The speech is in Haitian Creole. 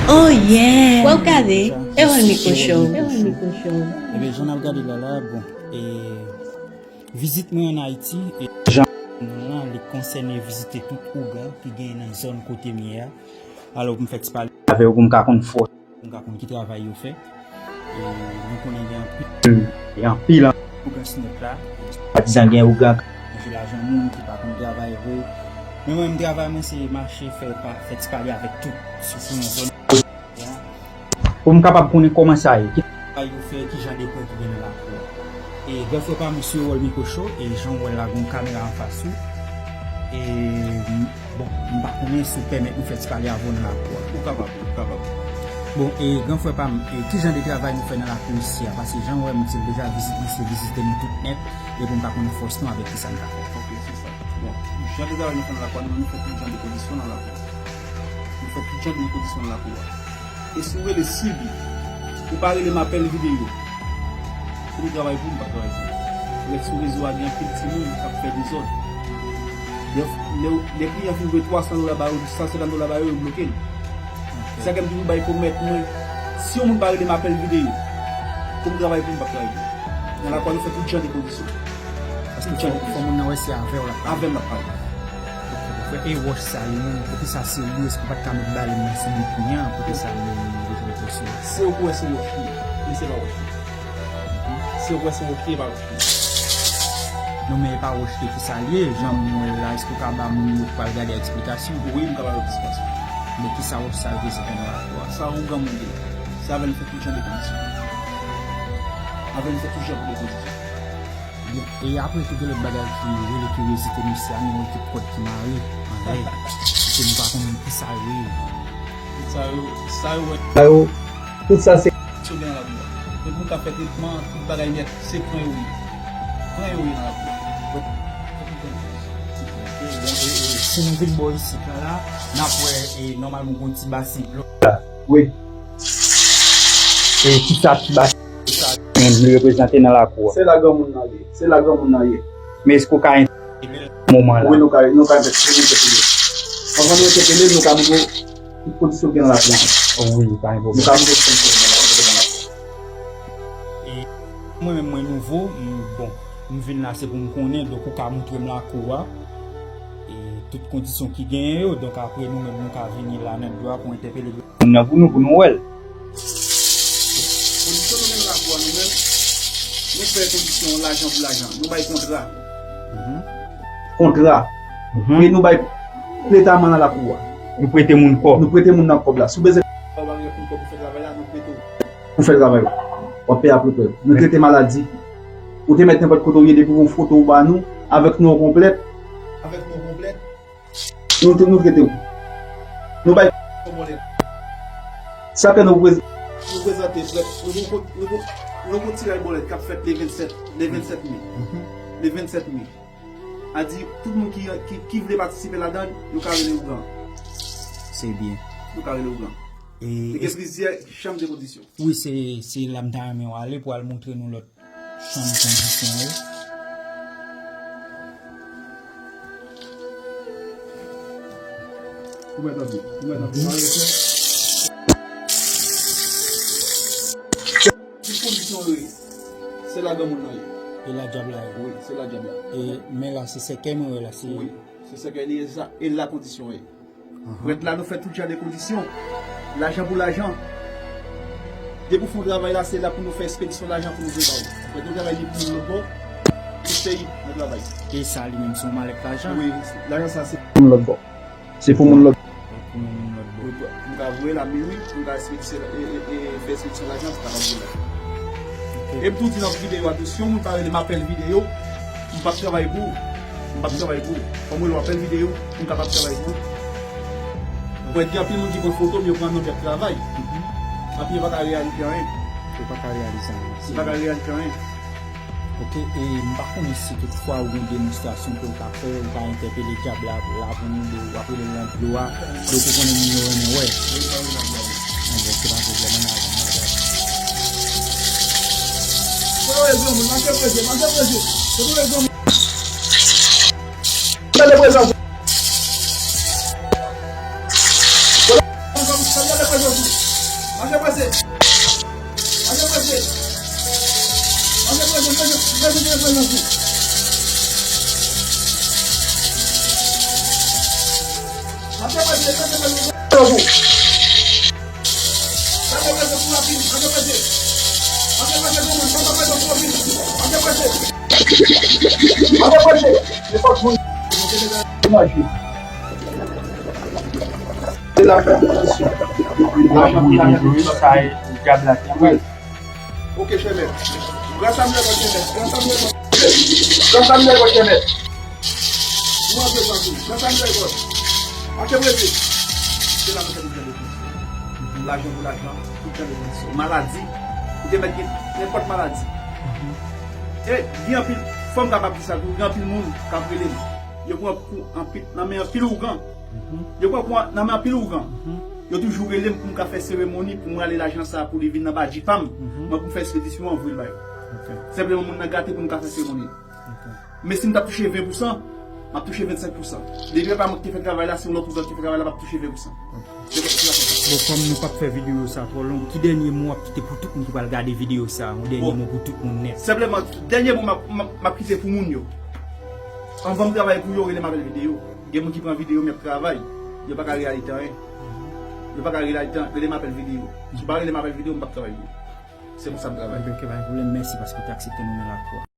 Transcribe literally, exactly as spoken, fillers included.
Oh yeah! Wè w gade, e Rolmico Show. Ebyen, jan n ap gade la la, bon, e, vizit mwen ann Ayiti, e, jan nan la, li konsène vizite tout ougan ki genyen nan zòn kote m ye a. Alò, pou m fè ti pale avè yo, pou m ka konn fòs, pou m ka konn ki travay yo fè. E nou konnen gen anpil, gen anpil an-, ougan snèp la. Patizan gen ougan k ap manje lajan moun, ki pa konn travay vre. Men mwen, m travay mwen, se mache fè pa, fè ti pale avèk tout, sitou nan zòn. Pou m kapab konnen kòman sa ye. Ki travay yo fè, ki jan de pwen ki gen nan lakou a. E, gran frè pa m, se Rolmico Show, e jan w wè la, gen yon kamera anfas ou. E, m, bon, m pa konnen si w pèmèt nou fè ti pale avè w nan lakou a. Ou kapab, ou kapab. Bon, e, gran frè pa m, e, ki jan de travay nou fè nan lakou isi a? Paske jan w wè m di l deja, vizit mwen, se vizite nou tout nèt, e pou m ka konnen fòs nou avèk kisa n ka fè. Ok, se sa. Bon, jan de travay nou fè nan lakou a, nou, nou fè tout jan de kondisyon nan lakou a. Nou fè tout jan de kondisyon nan lakou a. E si w rele sibi, ou pa rele m apèl videyo pou m travay pou ou, m p ap travay pou ou. Paske sou rezo a gen anpil timoun k ap fè dezòd. Lè, lè, lè kliyan fin voye twa san dola ba yo, san senkant dola ba yo, yo bloke l. Ok. Sa fè m toujou bay pwomèt mwen, si yon moun pa rele m apèl videyo pou m travay pou ou, m p ap travay pou ou. Nan lakou a, nou fè tout jan de kondisyon. Paske fò, fò moun nan wè se avè w l ap pale. Avè m l ap pale. Ok, frè, e wòch sa li menm, poukisa se li, èske w pa t ka met balen nan sou li kounye a, poukisa li menm li bezwen pran sou li? Se ou ki wè se wòch li, men se pa wòch li. Se ou ki wè se wòch li, e pa wòch li. Non, men e pa wòch li ki sa li ye, jan m wè l la, èske w ka ba moun yo k pral gade a eksplikasyon? Wi, m ka ba yo eksplikasyon. Men kisa wòch sa reprezante nan lakou a? Sa yon granmoun gen. Se avè l fè tout jan de kondisyon. Avè l fè tout jan de kondisyon. Bon, e apre tou gen lòt bagay ki rele kiryozite misye a, gen yon ekip kòd ki mare anlè, ke nou pa konnen ki sa yo ye. Tout sa yo, sa yo wè. Sa yo, tout sa se. Sou gen la. Men pou nou ka fè tretman, tout bagay nèt, se pran yo ye. Pran yo ye nan la. Donk, si nou vin bò isit la, la, n ap wè, e, nòmalman, yon ti basen dlo. Wi. E kisa ti basen sa menm li reprezante nan lakou a? Se la granmoun nan ye. Se la granmoun nan ye. Men èske w ka entèpele l nan moman la? Wi, nou ka, nou ka entèpele l. Anvan nou entèpele l, nou ka montre w ki kondisyon ki gen nan lakou a. Wi, pa gen pwoblèm. Nou ka montre w ki kondisyon ki gen nan lakou a. E mwen menm, mwen nouvo, m, bon, m vin la, se pou m konnen, donk ou ka montre m lakou a. E tout kondisyon ki genyen yo, donk apre nou menm, nou ka vini la nan biro a pou entèpele moun nan pou nou, pou nou wè l. Kondisyon nou menm lakou a, nou menm, nou fè kondisyon lajan pou lajan. Nou bay kontra. Mhm. Kontra. Mhm. E nou bay pretaman nan lakou a. Nou prete moun kòb. Nou prete moun nan kòb la. Si w bezwen, pa w pa gen pou kòb pou fè travay la, nou prete w. Pou fè travay ou. W ap peye apre prè. Nou trete maladi. Ou te mèt nenpòt kote w ye, depi w yon foto ou ba nou, avèk non konplèt. Avèk non konplèt. Nou, nou trete w. Nou bay. Sa fè nou prez-, nou prezante prè, nou gon, nou gon, nou gon tiraj bòlèt k ap fèt le vennsèt, le vennsèt me. Mhm. Le vennsèt me. A di, tout moun ki, ki, ki vle patisipe ladan l, yo ka rele ougan. Se byen. Yo ka rele ougan. E li gen plizyè chanm de kondisyon. Wi, se, se la m ta renmen w ale pou al montre nou lòt chanm kondisyon yo. Ou mèt antre, ou mèt antre, mare fè. Tout kondisyon yo ye. Se la granmoun nan ye. E la dyab la ye. Wi, se la dyab la. E, men la, se sèkèy mwen wè la, se. Wi, se sèkèy li ye, se sa. E la kondisyon ye. Prèt la, nou fè tout jan de kondisyon. Lajan pou lajan. Depi w fè yon travay la, se la pou nou fè ekspedisyon lajan pou nou voye ba ou. Prèt nou travay li pou moun lòt bò. Tout peyi, nou travay. E sa li menm, se yon malèt lajan? Wi, lajan sa, se pou moun lòt bò. Se pou moun lòt. Pou moun lòt bò. Wi, nou ka voye la, men wi, nou ka ekspedisyon, e, e, e, fè ekspedisyon lajan, pou kapab voye la. Ok. E m tou di nan videyo a tou, si yon moun pa rele m apèl videyo, m p ap travay pou ou. M p ap travay pou ou. Fò m rele w apèl videyo pou m kapab travay pou ou. Mwen gen anpil moun ki pran foto m, yo pran non m, y ap travay. Epi yo pa ka reyalize anyen. Yo pa ka reyalize anyen. Yo pa ka reyalize anyen. Ok, e m pa konnen si toutfwa ou gen demonstrasyon ke w ka fè, ou ka entèpele dyab la, la pou nou, de, w ap rele l nan dlo a, de pou konnen moun yo renmen wè. Anben, se pa pwoblèm, ann al, ann al. Kote w ye granmoun? Mache prese, mache prese. Kote w ye granmoun? Gade prezans ou. Gade prezans ou. Mache prese. Mache prese. Mache prese, mache, mache, mache prezans ou. Mache prese, mache prese. Ok, chèlè. Gran Samyèl, ok, chèlè. Gran Samyèl, ok, chèlè. Gran Samyèl, ok, chèlè. Nou antre tankou. Gran Samyèl, ok. Mache prese. Se la mwen fè nou fè defann. Lajan pou lajan, tout jan de kondisyon. Maladi, ou te mèt gen nenpòt maladi. E gen anpil, fò m kapab di sa tou, gen anpil moun k ap rele m. Yo pran kou anpil, nan men anpil ougan. Yo pran kou nan men anpil ougan. Yo toujou rele m pou m ka fè seremoni, pou m rale lajan sa a, pou li vin nan badji pa m. Mwen pou m fè ekspedisyon an, voye l ba yo. Senpleman, moun nan gate pou m ka fè seremoni. Men si m t ap touche ven pousan, m ap touche vennsenk pousan. Depi e pa mwen ki te fè travay la, se yon lòt ougan ki te fè travay la, m ap touche ven pousan. Se konsa. Bon, kòm nou p ap fè videyo sa twò long, ki dènye mo w ap kite pou tout moun ki pral gade videyo sa? Yon dènye mo pou tout moun nèt. Senpleman, dènye mo m ap, m ap, m ap kite pou moun yo. Anvan m travay pou yo, rele m apèl videyo. Gen moun ki pran videyo, m ap travay. Yo pa ka reyalite anyen. Yo pa ka reyalite anyen. Rele m apèl videyo. Si w pa rele m apèl videyo, m p ap travay pou ou. Se konsa m travay. Ebyen, ok, pa gen pwoblèm. Mèsi paske w te aksepte nou nan lakwa.